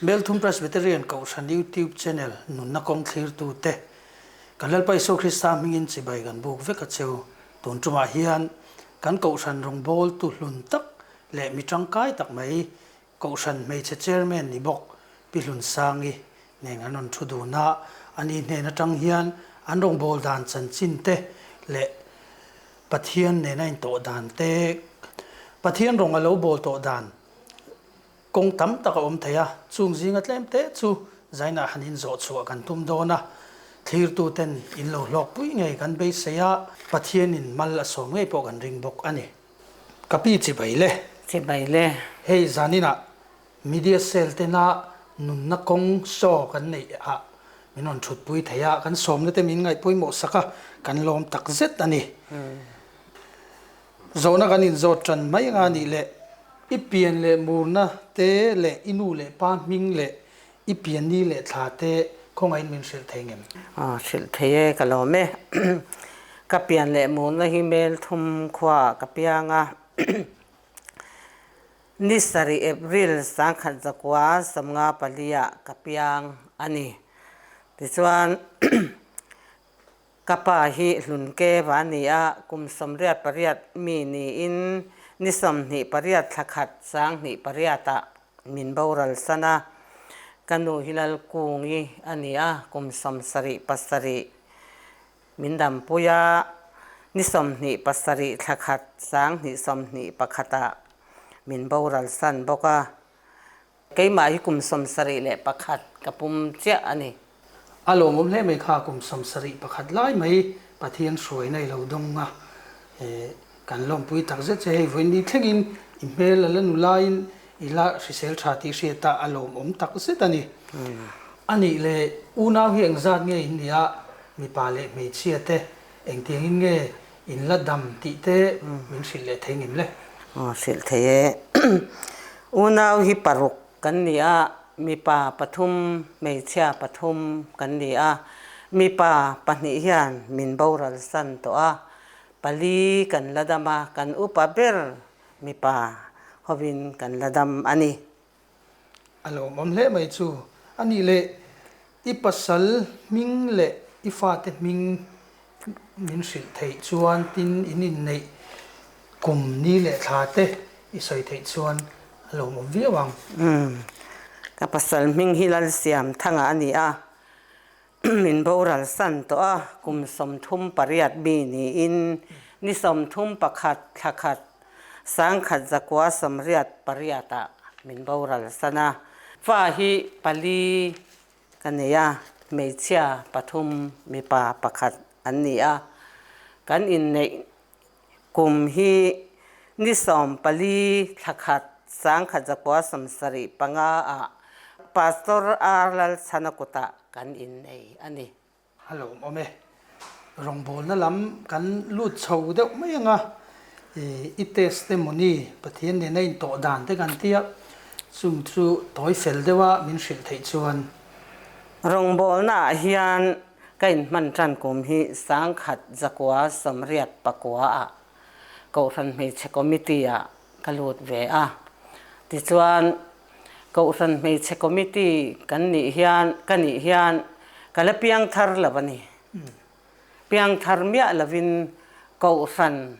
Melthum Presbyterian Kohhran YouTube channel nunna kawng thlirtute, kan Lalpa Isua Krista hmingin chibai kan buk vek a cheu. Tun tumah hian kan Kohhran rawngbawltu hlun tak leh mi tangkai tak mai Kohhran hmeichhe chairman ni bawk Pi Hlunsangi nen an rawn thu dun a, ani hnen atang hian an rawngbâwl dan chanchin te leh Pathian nena intawh dan te, Pathian rawng a lo bâwl tawh dan kawng tam tak a awm thei a, chung zinga tlem te chu zainah han inzawh chhuah kan tum dawn a, thlirtuten in lo hlawkpui ngei kan beisei a, Pathianin mal a sawm ngei pawh kan ring bawk a ni. Ka pi chibai le. Chibai le. Hei zaninah media cell tena nunna kawng show kan neih ah min rawn thutpui thei a, kan sawmna te min ngaih pawimawh sak a, kan lawm tak zet a ni. Zawhna kan inzawt tan mai anga nih leh i pian leh murna te leh i nu leh pa hming leh I pianni leh thla te khawngaihin min hrilh thei ngem? Aw, hrilh thei e, ka lawm e. Ka pian leh murna hi Melthum khuaah ka piang a. Ni sarih April sangkhat zakua sawmnga paliah ka piang a ni. Tichuan ka pa hi Hlunke va ni a, kum 88 mi niin ni 28 thla khat sanghnih pariatah Min boral san a, ka nu hi Lalkungi a ni a, kum 77 min dampui a, ni 27 thla khat sanghnih 21 ah min boral san bawk a, keimah hi kum 71 ka pum chiah a ni. A lawmawm hle mai kha kum 71 lai mai Pathian hruaina i lo dawng a, kan lawmpui tak zet che hei vawiin thlengin i hmel a la nu laiin i la hrisel tha tih hriat a a lawmawm tak zet a ni. A nih leh unau hi engzat nge in nih a, mipa leh hmeichhia te engtiangin nge in la dam tih te min hrilh leh thei ngem le? Aw hrilh thei e. Unau hi paruk Kan ni a, mipa pathum, hmeichhia pathum kan ni a. Mipa pahnih hian min boral san tawh a, pali kan la dam a, kan upa ber mipa hovin kan la dam a ni. A lawmawm hle mai chu. A nih leh i pasal hming leh i fate hming Min hrilh theih chuan tin in inneih kum ni leh thla te i sawi theih chuan a lawmawm viau ang. Umm. Ka pasal hming hi Lalsiamthanga a ni a, min boral san tawh a, kum 38 mi niin ni 31 thla khat sangkhat zakua 88 ah min boral san a. Fa hi pali Ka nei a, hmeichhia pathum mipa pakhat an ni a. Kan inneih kum hi ni 14 thla khat sangkhat zakua 75 ah Pastor R Lalchhana kutah kan innei a ni. A lawmawm e. Rawngbawlna lam kan lut chho deuh mai ang a, i testimony, Pathian nena intawh dan te kan ti a, chung chu tawi fel deuha min hrilh theih chuan. Rawngbawlna ah hian ka inhman tan kum hi sangkhat zakua 89 ah Kohhran Hmeichhe Committee ah ka lut ve a. Tichuan, Kohhran Hmeichhe Committee kan nih hian, ka nih hian ka la piangthar lo a ni. Piangthar miah lovin Kohhran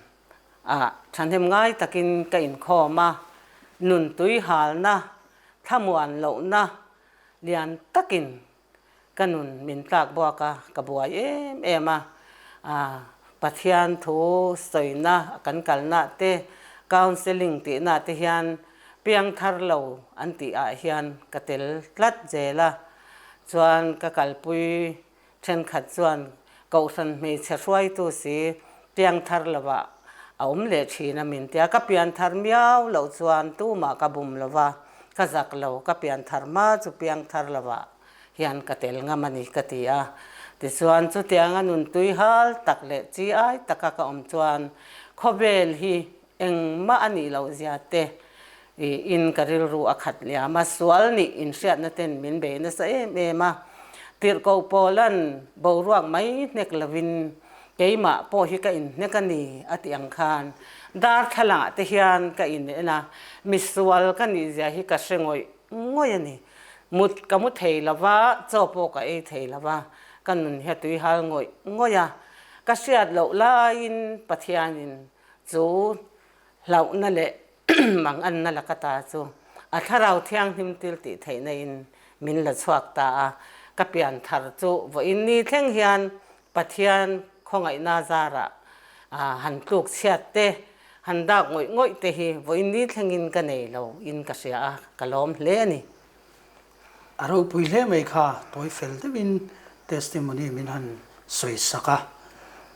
ah thahnem ngai takin ka inkhawm a, nun tui halna, thlamuan lohna lian takin Ka nun min tlak buak a, ka buai em em a. Pathian thu sawina kan kalna te, counselling tihna te hian piangthar lo an tih ah hian ka tel tlat zel a. Chuan ka kalpui thenkhat chuan Kohhran hmeichhe hruaitu si piangthar lovah a awm leh thin a min tia. Ka pianthar miau loh chuan tumah ka bum lo va, ka zak lo, ka pianthar hma chu piangthar lovah hian ka tel ngam a ni ka ti a. Tichuan chutianga nuntui hal tak leh chi ai taka ka awm chuan khawvel hi Engmah a nih loh zia te in ka rilru a khat liam a, sual nih inhriatna ten min bei nasa em em a. Tirhkoh Paulan boruak mai hnek lovin keimah pawh hi ka inhnek a ni a tih ang khan darthlalang ah te hian ka in en a, misual ka nih zia hi ka hre ngawih ngawih a ni. Mut ka mu thei lo va, chaw pawh ka ei thei lo va, ka nun hi a tui hal ngawih ngawih a. Ka hriat loh laiin Pathianin chu hlauhna leh manganna laka ta chu a thlarau thianghlim til tih theihna in min la chhuak ta a. Ka pian thar chu vawiin ni thleng hian Pathian khawngaihna zarah han tluk chhiat te, han dak ngawih ngawih te hi vawiin ni thlengin ka nei lo in ka hria a, ka lawm hle a ni. A ropui hle mai kha tawi fel deuhin testimony min han sawi sak a.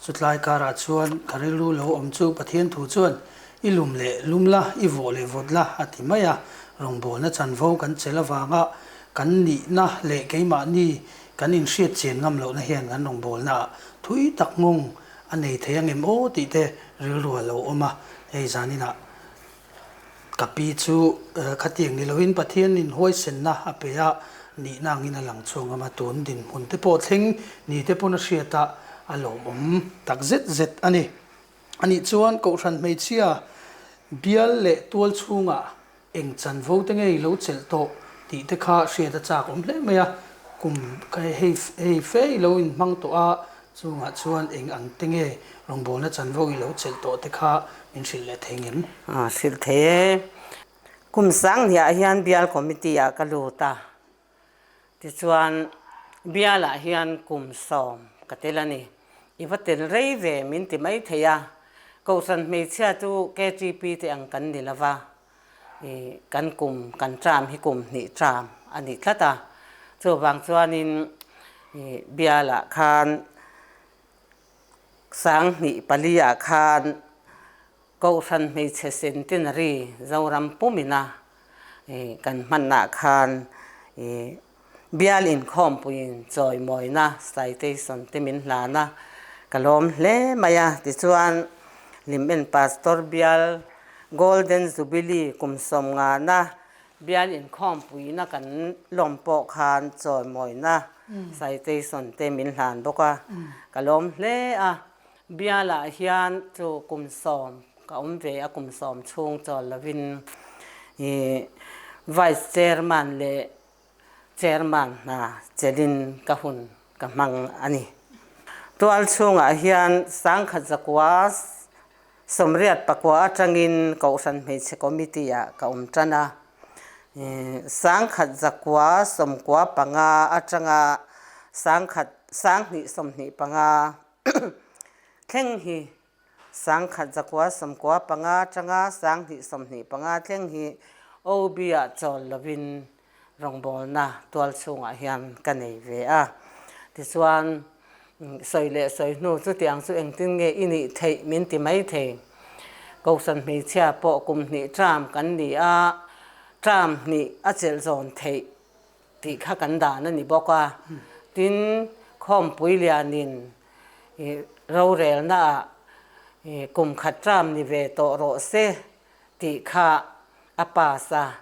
Chutlai karah chuan ka rilru lo awm chu Pathian thu chuan i lum leh lum la, i vawh leh vawt la a ti mai a. Rawngbawlna chanvo kan chelh avanga kan nihna leh keimahni kan inhriat chian ngam lohna hian kan rawngbawlnaah thui tak nghawng a nei thei angem aw tih te rilru a lo awm a. Hei zaninah Ka pi chu khatiang ni loin Pathianin huaisenna a pe a, nihna angin a lang chhuak ngam a, tun dinhmun te pawh thleng ni te pawn a hriat a, a lawmawm tak zet zet a ni. Anih chuan Kohhran hmeichhia bial leh tual chhungah eng chanvo te ngei lo chelh tawh tih te kha hriat a chak awm hle mai a, kum hei hei fe i lo inhmang tawh a, Chungah chuan eng ang te nge rawngbawlna chanvo i lo chelh tawh te kha min hrilh leh thei ngem? A hrilh thei e. Kum Sanghniah hian Bial Committee ah ka lut a, tichuan Bialah hian kum sawm ka tel a ni. I va tel rei ve min ti mai thei a, Kohhran hmeichhia chu KTP te ang kan ni lova, I kan kum kan term hi kum hnih term a ni tlat a, chuvang chuanin i bialah khan Sanghnih paliah khan Kohhran hmeichhe Centenary Zoram pumina i kan hmanah khan i Bial inkhawmpuiin chawimawina citation te min hlan a, ka lawm hle mai a. Tichuan, Limben Pastor Bial Golden Jubilee kum sawmngana bial inkhawmpuina kan lawm pawh khan chawimawina citation te min hlan bawk a, ka lawm hle a. Bialah hian chu kum sawm ka awm ve a, kum sawm chhung chawl lovin i Vice Chairman leh Chairman hna chelin ka hun ka hmang a ni. Tual chhungah hian sangkhat zakua 84 atangin Kohhran Hmeichhe Committee ah ka awm tan a. 1995 atanga sangkhat 2025 thleng hi 1995 atanga 2025 thleng hi OB-ah chawl lovin rawngbawlna tual chhungah hian ka nei ve a. Tichuan, sawi leh sawi hnu chutiang chu engtin nge i nih theih min ti mai thei. Kohhran hmeichhia pawh kum hnih term kan ni a, term hnih a chelh zawn theih tih kha kan dan a ni bawk a. Tin, Khawmpui lianin rorelnaah kum khat term ni ve tawh rawh se tih kha a pass a.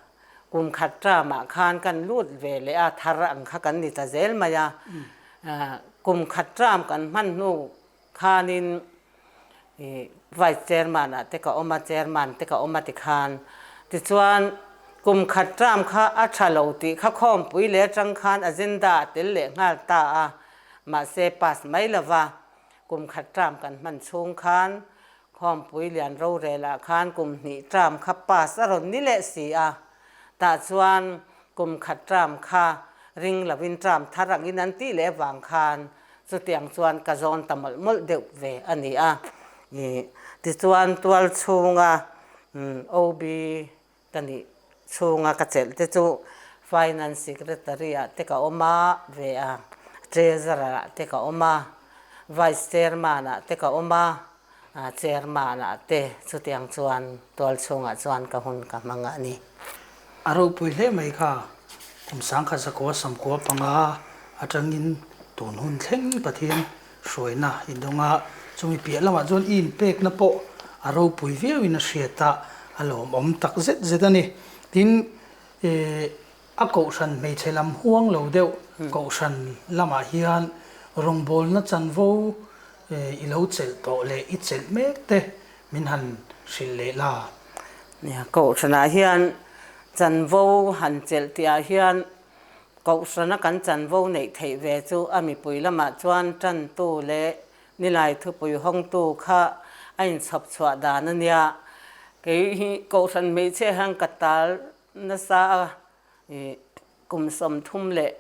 Kum khat term-ah khan kan lut ve leh a, thar ang kha kan ni ta zel mai a. Kum khat term kan hman hnu khanin I Vice Chairman ah te ka awm a, Chairman te ka awm a tikhan. Tichuan, kum khat term kha a tha lo tih kha khawmpui leh atang khan agenda a tel leh nghal ta a, mahse pass mai lova kum khat term kan hman chhung khan khawmpui lian rorel ah khan kum hnih term kha pass a rawn ni leh si a, tah chuan kum khat term kha ring lovin term thar angin an tih leh vang khan Chutiang chuan ka zawn ta mawlh mawlh deuh ve a ni a. Tichuan tual chhunga OB ka nih chhunga ka chelh te chu Finance Secretary ah te ka awm a ve a, Treasurer ah te ka awm a, Vice Chairman ah te ka awm a, Chairman ah te chutiang chuan tual chhungah chuan ka hun ka hmang a ni. A ropui hle mai kha, kum 1995 atangin tun hun thleng Pathian hruaina i dawng a, chumi piah lamah chuan i inpekna pawh a ropui viauin a hriat a, a lawmawm tak zet zet a ni. Tin, a kohhran hmeichhe lam huang lo deuh kohhran lamah hian rawngbawlna chanvo I lo chelh tawh leh i chelh mek te min han hrilh leh la. Nia, Kohhranah hian chanvo han chelh tihah hian Kohhrana kan chanvo neih theih ve chu a mipui lamah chuan tantu leh nilai thupui hawngtu kha a inchhawp chhuah dan a nia. Kei hi Kohhran hmeichhia hian ka tal nasa a, kum 35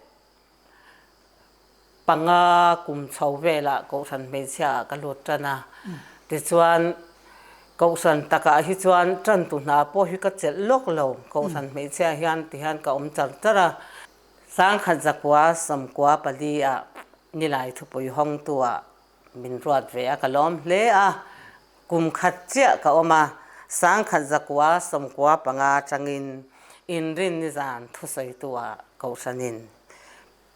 kum chho velah Kohhran hmeichhia ah ka lut tan a. Tichuan Kohhran takah hi chuan tantu hna pawh hi ka chelh lawk lo. Kohhran hmeichhia hian tihian ka awm char char a. 1994 ah Nilai thupui hawngtu ah min ruat ve a, ka lawm hle a. Kum khat chiah ka awm a, 1995 atangin inrin nizan thusawitu ah Kohhranin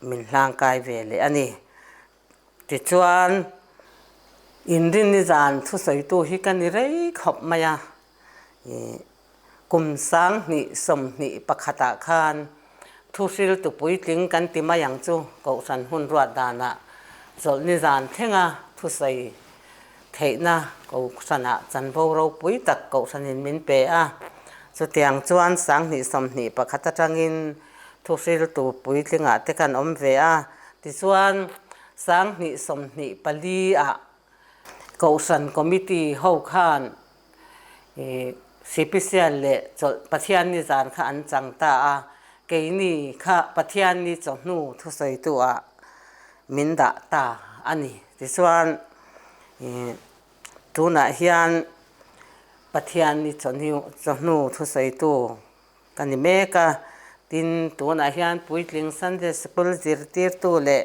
min hlangkai ve leh a ni. Tichuan, inrin nizan thusawitu hi ka ni rei khawp mai a, Kum 2021 ah khan thuhriltu puitling kan ti mai ang chu Kohhran hun ruat danah chawlhni zan thlenga thusawi theihna Kohhranah chanvo ropui tak Kohhranin min pe a. Chutiang chuan 2021 atangin thuhriltu puitlingah te kan awm ve a. Tichuan, 2024 ah Kohhran Committee ho khan Sipisial leh Chawlh Pathianni zan kha an chang ta a, keini kha Pathianni chawhnu thusawitu ah min dah ta a ni. Tichuan tunah hian Pathianni chawhnu thusawitu Ka ni mek a, tin tunah hian puitling Sunday School zirtirtu leh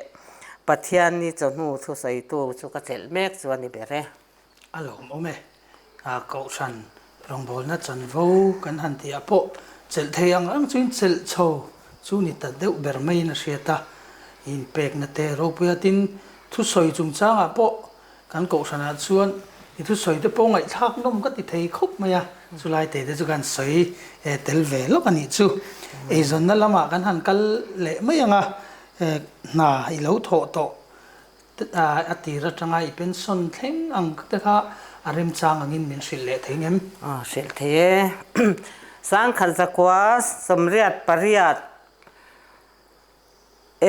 Pathianni chawhnu thusawitu chu ka chelh mek chu a ni ber e. A lawmawm e. Kohhran rawngbawlna chanvo kan han tih ah pawh chelh thei ang ang chuin chelh chho chu ni ta deuh ber maiin a hriat a, inpekna te ropuia tin thusawi chungchangah pawh Kan kohhranah chuan i thusawi te pawh ngaihthlak nawm ka ti thei khawp mai a, chulai te te chu kan sawi tel ve lawk a nih chu. Eizawnna lamah kan han kal leh mai ang a, hna i lo thawh tawh a tir atanga i pension thleng ang te kha a remchang angin min hrilh leh thei ngem? Hrilh thei e. 1988.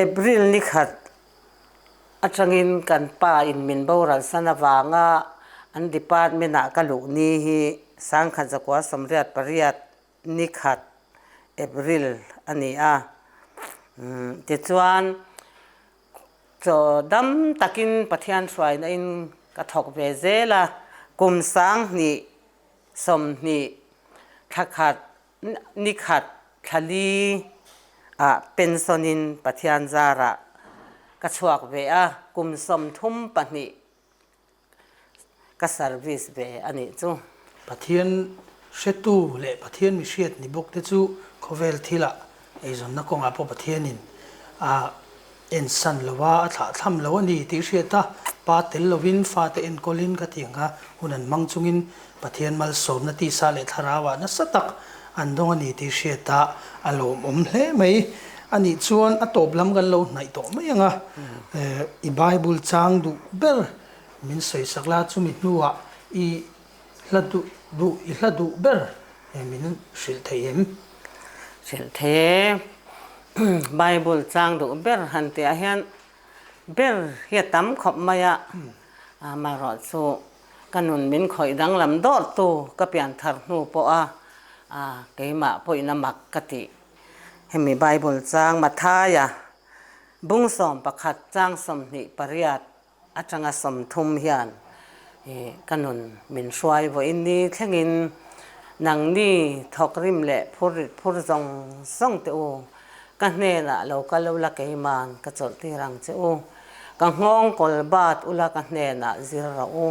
April ni khat atangin kan pa in min boral san avanga an department ah ka luh ni hi 1988 ni khat April a ni a. Tichuan chaw dam takin Pathian hruaina in ka thawk ve zel a, kum 2020 thla khat Ni khat thla li ah pension in Pathian zarah ka chhuak ve a, kum 32 ka service ve a nih chu. Pathian hretu leh Pathian mihriat ni bawk te chu khawvel thilah eizawnna kawngah pawh Pathianin a Ensan lo a, a thlahthlam lo a ni tih hriat a, pa tel lovin fate enkawlin ka ti ang kha hun an hmang chungin Pathian malsawmna tisa leh thlarauah nasa tak an dawng a ni tih hriat a, a lawmawm hle mai. A nih chuan a tawp lam kan lo hnaih tawh mai ang a, i Bible chang duh ber min sawisak la, chumi hnuah i Hla duh duh i hla duh ber he min hrilh thei em? Hrilh thei e. Bible chang duh ber han tih ah hian ber hi a tam khawp mai a, amaherawhchu ka nun min khawih danglam dawrhtu ka pian thar hnu pawh a keimah pawhin a mak ka tih. Hemi Bible chang Mathaia bung 11 chang 28 Atanga 30 hian ka nun min hruai vawiin ni thlengin nangni thawkrim leh phur rit phur zawng zawng teh u, ka hnenah lo kal ula keiman ka chawlh tir ang che u, ka nghawng kawl bat ula ka hnenah zir rawh u,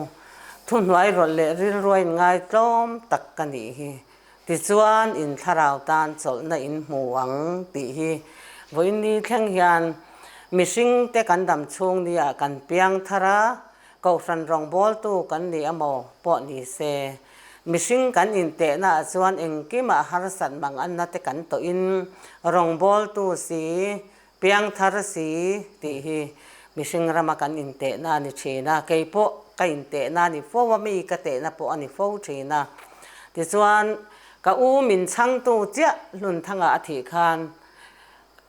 thuhnuai rawlh leh rilruain ngaitlawm tak ka nih hi. Tichuan, in thlarau tan chawlhna in hmu ang tih hi vawiin ni thleng hian mihringte kan dam chhung nia kan piang thar a, kohhran rawngbawltu kan ni emaw pawh ni se, mihring kan intehna ah chuan engkimah harsat mang anna te kan tawhin rawngbawltu si Piangthar si tih hi mihring rama kan intehna a ni thin a, kei pawh ka intehna a ni fo a, mi ka tehna pawh a ni fo thin a. Tichuan, ka u min chhangtu chiah Hlunthanga a thih khan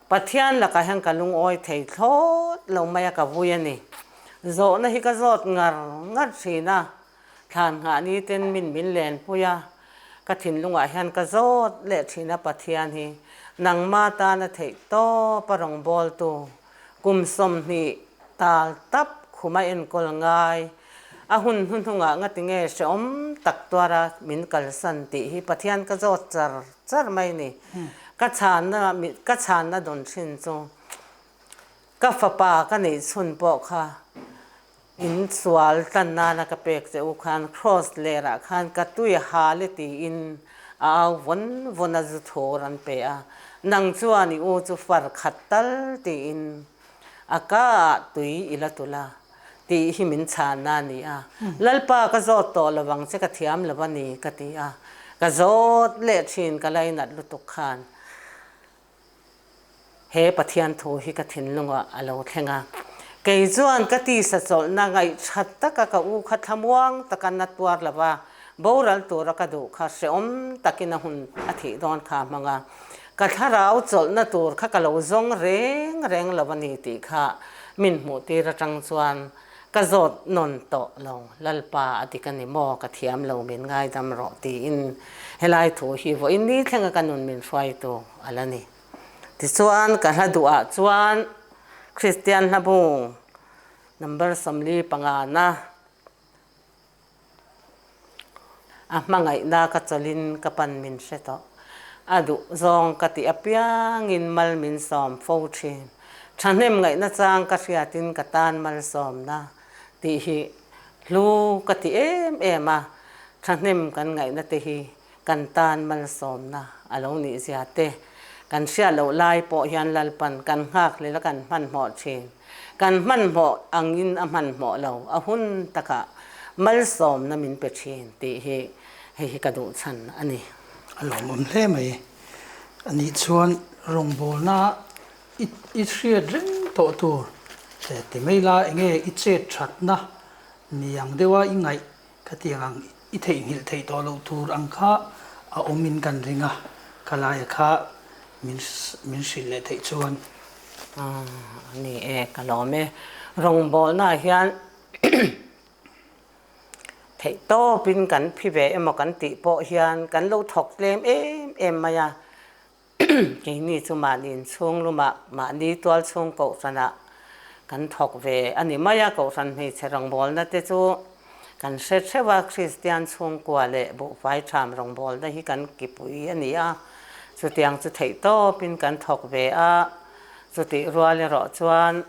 Pathian lakah hian ka lungawi thei thlawt lo mai a, ka vui a ni. Zawhna hi ka zawt ngar ngar thin a, thlan nghah ni ten min min lenpui a, ka thinlungah hian ka zawt leh thin a Pathian hi nangma tana theih tawp a rawngbawltu kum 20 tal tap khuma enkawl ngai a hun hnuhnungah ngatinge hrehawm tak tuara min kalsan tih hi Pathian ka zawt char char mai ni. Ka chhanna ka chhanna dawn thin chu ka fapa ka neih chhun pawh kha in sual tlan nana ka pek che u khan cross lerah khan ka tui hal e tiin a au vawn vawn a zu thur an pe a, nang chuan i u chu far khat tal tiin A ka ah tui i la tulh a tih hi min chhanna a ni a. Lalpa ka zawt tawh lo vang che ka thiam lo a ni ka ti a. Ka zawt leh thin ka lainat lutuk khan he Pathian thu hi ka thinlungah a lo thleng a. Kei chuan ka tisa chawlhna ngaihthat taka ka u kha thlamuang taka na tuar lo va, Boral tura ka duh kha hrehawm takin a hun a thih dawn kha a hmang a, ka thlarau chawlhna tur kha ka lo zawng reng reng lo a ni tih kha min hmuh tir atang chuan ka zawt nawn tawh lo, Lalpa a dik a ni maw, ka thiam lo min ngaidam rawh tiin helai thu hi vawiin ni thlenga ka nun min hruaitu a la ni. Tichuan ka hla duhah chuan Kristian hlabu number 45 na, A hmangaihna ka chawlhin ka pan min hre tawh. A duh zawng ka tih apiangin mal min sawm fo thin. Thahnem ngaihna chang ka hriatin ka tan malsawmna tih hi hlu ka ti em em a, thahnem kan ngaihna te hi kan tan malsawmna a lo nih zia te kan hriat loh lai pawh hian Lalpan kan nghakhlel a kan hmanhmawh thin. Kan hmanhmawh angin a hmanhmawh lo, a hun takah malsawmna min pe thin tih hi hei hi ka duh chhan a ni. A lawmawm hle mai. A nih chuan rawngbawlna i i hriat reng tawh tur ti mai la, enge i chet thatna ni ang deuha i ngaih Khatiang ang i theihnghilh theih tawh loh tur ang kha a awmin kan ring a, ka laia kha min min hrilh leh theih chuan. A ni e, ka lawm e. Rawngbawlnaah hian theih tawpin kan phi ve emaw kan tih pawh hian kan lo thawk tlem em em mai a. Keini chu mahni inchhung lumah, mahni tual chhung kohhranah kan thawk ve a ni mai a, kohhran hmeichhe rawngbawlna te chu kan hre theuh a, Kristian chhungkua leh buhfai ṭham rawngbawlna hi kan kipui a ni a, chutiang chu theih tawpin kan thawk ve a, chutih rual erawh chuan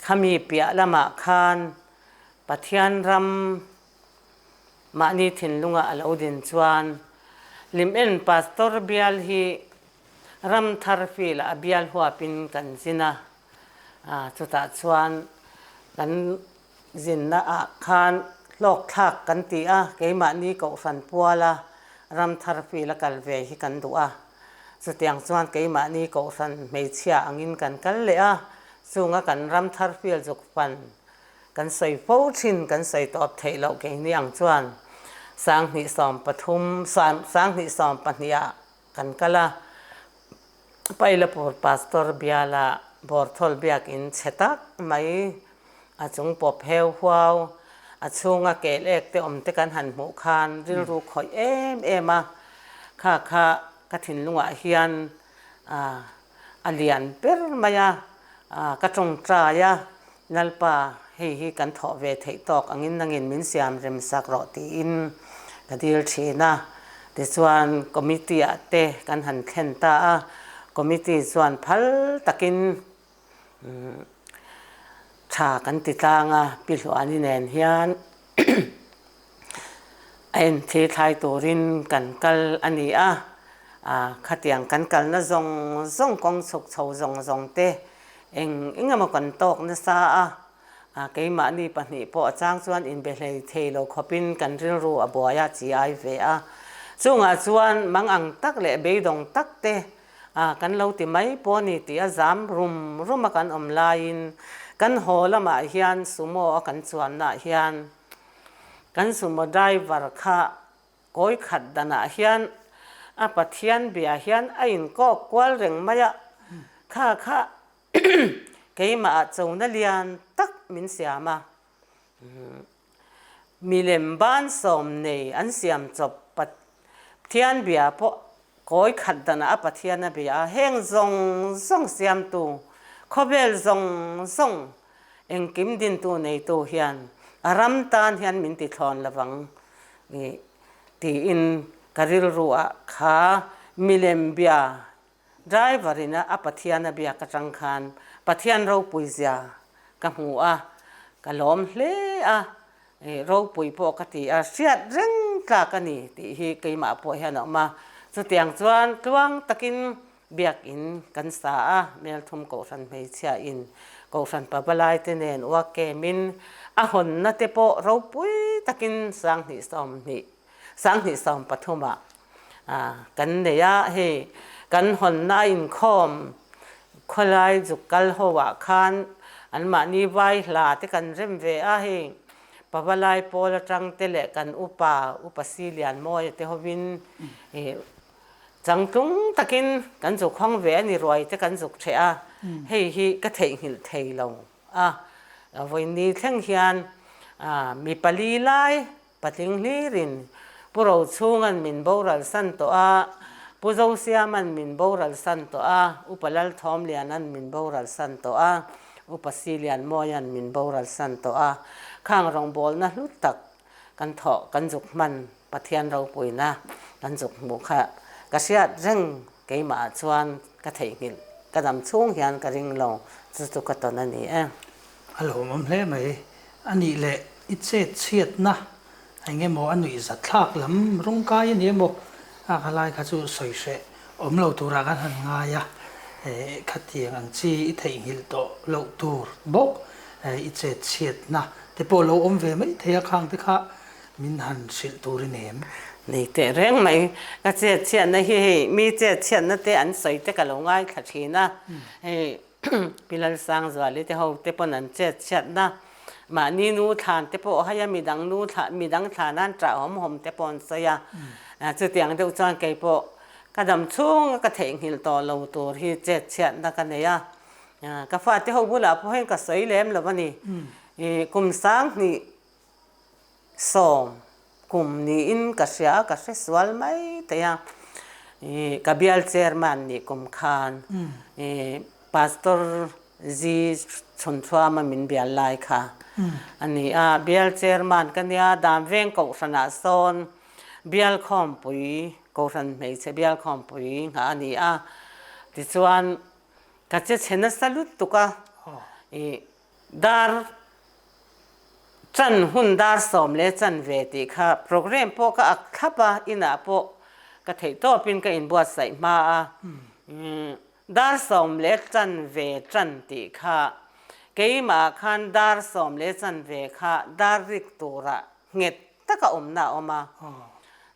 khami piah lamah khan Pathian ram Mahni thinlunga a lo din chuan Lim-en Pastor bial hi Ramthar field-ah a bial huapin kan zin a, chutah chuan kan zinna ah khan hlawkthlak kan ti a, keimahni Kohhran puala Ramthar field a kal ve hi kan duh a, chutiang chuan keimahni Kohhran hmeichhia angin kan kal leh a, chunga kan Ramthar field zuk fan Kan sawi fo thin, kan sawi tawp theih loh keini ang chuan 2013, 2022 ah kan kal a, Pailapur Pastor biala Bawrthawl biakin chhe tak mai a chung pawp heu huau, a chhunga kel ek te awm te kan han hmuh khan rilru khawih em em a, kha kha ka thinlungah hian a lian ber mai a, ka tawngtai a, Lalpa, hei hi kan thawh ve theih tawk angin nangin min siam rem sak rawh tiin ka dil thin a. Tichuan, committee ah te kan han thlen ta a, committee chuan phal takin tha kan ti tlang a, Pi Hluani nen hian a enthli thlai turin kan kal a ni a, khatiang kan kalna zawng zawng kawng chhuk chho zawng zawng te Eng eng emaw kan tawk nasa a, keimahni pahnih pawh a chang chuan inbe hlei thei lo khawpin kan rilru a buai a, chi ai ve a. Chungah chuan mang ang tak leh beidawng tak te kan lo ti mai pawh a ni tih a zam rum rum a kan awm laiin kan haw lamah hian sumo a kan chuannaah hian kan sumo driver kha Kawi khat danah hian a Pathian bia hian a inkawk kual reng mai a. Kha kha keimah ah chona lian tak min siam a. Milem ban sawm nei an siam chawp Pathian bia pawh kawi khat danah a Pathian a bia a, heng zawng zawng siamtu, khawvel zawng zawng engkim dintu neitu hian a ram tan hian min tithlawn lovang tiin ka rilru ah kha milem bia Driver in a Pathian a biak atang khan Pathian ropui zia ka hmu a, ka lawm hle a, ropui pawh ka ti a, hriat reng tlak a ni tih hi keimah pawh hian a awm a. Chutiang chuan tluang takin biakin kan sa a, Melthum Kohhran hmeichhia in Kohhran pavalai te nen uakemin a hawnna te pawh ropui takin 2020 2013 ah Kan nei a, hei kan hawnna a inkhawm khawlai zuk kal ho ah khan anmahni vai hla te kan rem ve a, hei Pavalai pawl atang te leh kan upa, Upa Silianmawia te hovin changtlung takin kan zuk hawng ve a ni ruai te kan zuk ṭheh a, hei hi ka theihnghilh thei lo a, vawiin thleng hian mi pali lai Patling hlirin Pu Rochhunga'n min boral san tawh a, Pu Zosiama'n min boral san tawh a, Upa Lalthawmliana'n min boral san tawh a, Upa Silianmawia'n min boral san tawh a, khang rawngbawlna hlu tak kan thawh kan zuk hman Pathian ropuina kan zuk hmuh kha ka hriat reng keimahah chuan ka theihnghilh ka dam chhung hian ka ring lo chu chu ka tawn a ni e. A lawmawm hle mai. A nih leh i chet chhiatna eng emaw a nuih za thlak lam rawngkai a ni emaw a ka lai kha chu sawi hreh awm lo turah kan han ngai a, khatiang ang chi i theihnghilh tawh loh tur bawk i chet chhiatna te pawh lo awm ve mai thei a khang te kha min han hrilh tur i nem. Nei teh reng mai, ka chet chhiatna hi hei mi chet chhiatna te an sawi te ka lo ngaithla thin a, hei Pi Lalsangzuali te ho te pawn an chet chhiatna, mahni nu thlan te pawh haia midang nu thlan midang thlan an ṭah hawm hawm te pawh an sawi a, chutiang deuh chuan kei pawh ka dam chhunga ka theihnghilh tawh lo tur hi chet chhiatna ka nei a, ka fate ho bulah pawh hian ka sawi lem lo a ni, kum 2000 Sawm kum niin ka hria a, ka hre sual mai thei a. Ih ka bial chairman nih kum khan ih Pastor Zi Chhunchhuama min bial lai kha a ni a. Bial chairman ka nia, Damveng Kohhranah sawn bial khawmpui, Kohhran hmeichhe bial khawmpui nghah a ni a. Tichuan ka che chhe nasa lutuk a, ih Dar chan hun dar sawm leh chan ve tih kha programme pawh ka ak thlap a, inah pawh ka theih tawpin ka inbuatsaih hma a. Dar sawm leh chan ve tan tih kha keimah khan dar sawm leh chan ve kha dar rik turah nghet taka awmna a awm a.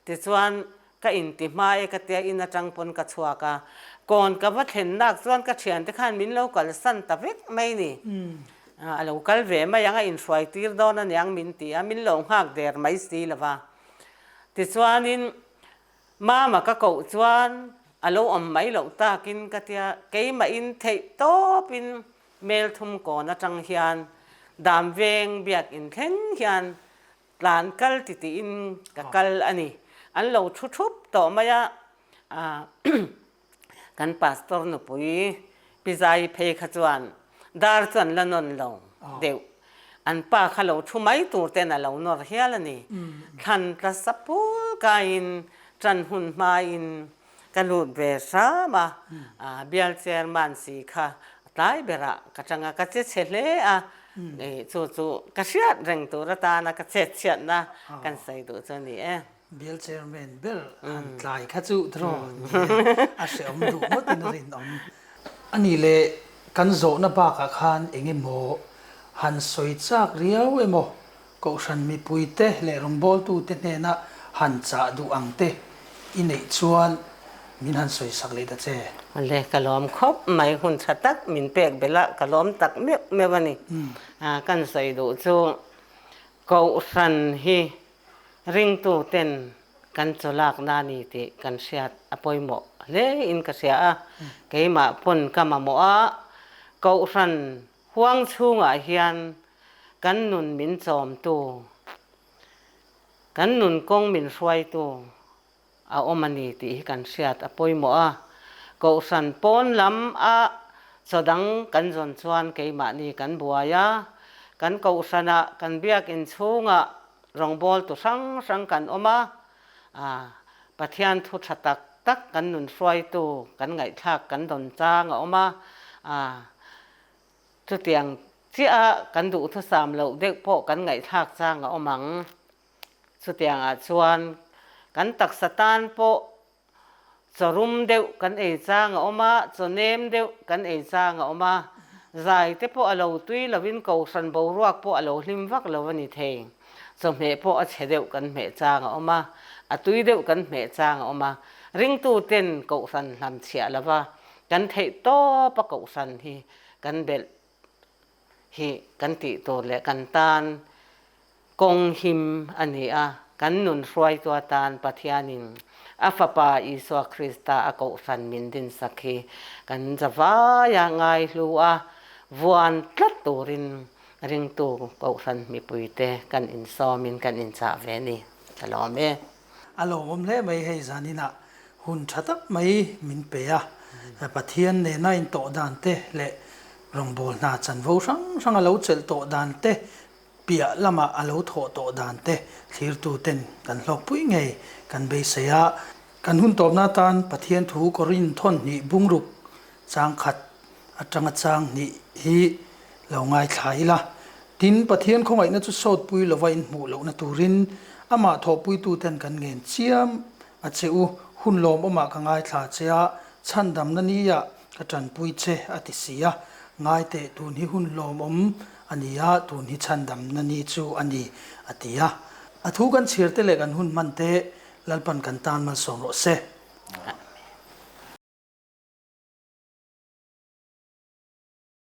Tichuan Ka inti hma e ka tia in atang pawn ka chhuak a, kawn ka va thlen nak chuan ka thiante khan min lo kalsan ta vek mai ni. A lo kal ve mai ang a inhruai tir dawn aniang min ti a, min lo nghak der mai si lo va. Tichuanin Mama ka koh chuan a lo awm mai loh takin ka tia, keimahin theih tawpin Melthum kawn atang hian Damveng biakin thleng hian Tlan kal ti tiin ka kal a ni. An lo thu thup tawh mai a, kan pastor nupui Pi Zai phei kha chuan dar chu an la nawn lo deuh. An pa kha lo thu mai tur ten a lo nawr hial a ni. Thlan tla sapul kaiin ṭan hun hmain Ka lut ve hram a, bial chairman si kha tlai berah ka tang a, ka che chhe hle a, chu chu ka hriat reng tur atana ka chet chhiatna kan sawi duh chu a ni e. Bial chairman ber han tlai kha chu draw ni e, a hrehawm duh ngawtin a rinawm. A nih leh kan zawhna bakah khan eng emaw han sawi chak riau emaw Kohhran mipuite leh rawngbawltute hnena han chah duh ang te i neih chuan min han sawisak leh ta che. Le, ka lawm khawp mai, hun tha tak min pek belh a, ka lawm tak meuh meuh a ni. Kan sawi duh chu Kohhran hi ringtuten. kan chaw lakna a ni tih kan hriat a pawimawh hle in ka hria a. Keimah pawn ka mamawh a, Kohhran huang chhungah hian kan nun min chawmtu, kan nun kawng min hruaitu a awm a ni tih hi kan hriat a pawimawh a. Kohhran pawn lam a chaw dang kan zawn chuan keimahni kan buai a, kan kohhranah kan biakinn chhungah rawngbawltu hrang hrang kan awm a, Pathian thu tha tak tak kan nun hruaitu kan ngaihthlak kan dawn chang a awm a, chutiang chiah a kan duhthusam loh deuh pawh kan ngaihthlak chang a awm ang. Chutiangah chuan kan taksa tan pawh chaw rum deuh kan ei chang a awm a, chaw nem deuh kan ei chang a awm a, zai te pawh a lo tui lovin kohhran boruak pawh a lo hlim vak lo a ni thei. Chawhmeh pawh a chhe deuh kan hmeh chang a awm a, a tui deuh kan hmeh chang a awm a. Ringtuten kohhran hlamchhiah lova kan theih tawp a kohhran hi kan belh hi kan tih tur leh kan tan kawng him a ni a, kan nun hruaitu atan Pathianin a Fapa Isua Krista a kohhran min dinsak hi kan zavaia ngaihlu a, vuan tlat turin ringtu kohhran mipuite kan insawmin kan inchah ve a ni. Ka lawm e. A lawmawm hle mai hei zaninah hun tha tak mai min pe a, Pathian nena intawh dan te leh rawngbâwl hna chanvo hrang hrang a lo chelh tawh dan te, piah lama a lo thawh tawh dan te thlirtu ten kan hlawkpui ngei kan beisei a. Kan hun tawpna atan Pathian thu Korin thawn hnih bungruk chang khat atanga chang hnih hi lo ngaithla ila. Tin, Pathian khawngaihna chu sawtpui lova inhmuh lohna turin amah thawhpuituten kan ngen chiam a che u. Hun lawmawmah ka ngaithla che a, chhandamna nia ka tanpui che a ti si a. Ngai teh, tun hi hun lawmawm a ni a, tun hi chhandamna ni chu a ni, a ti a. A thu kan chhiar te leh kan hun hman te Lalpan kan tan malsawm rawh se.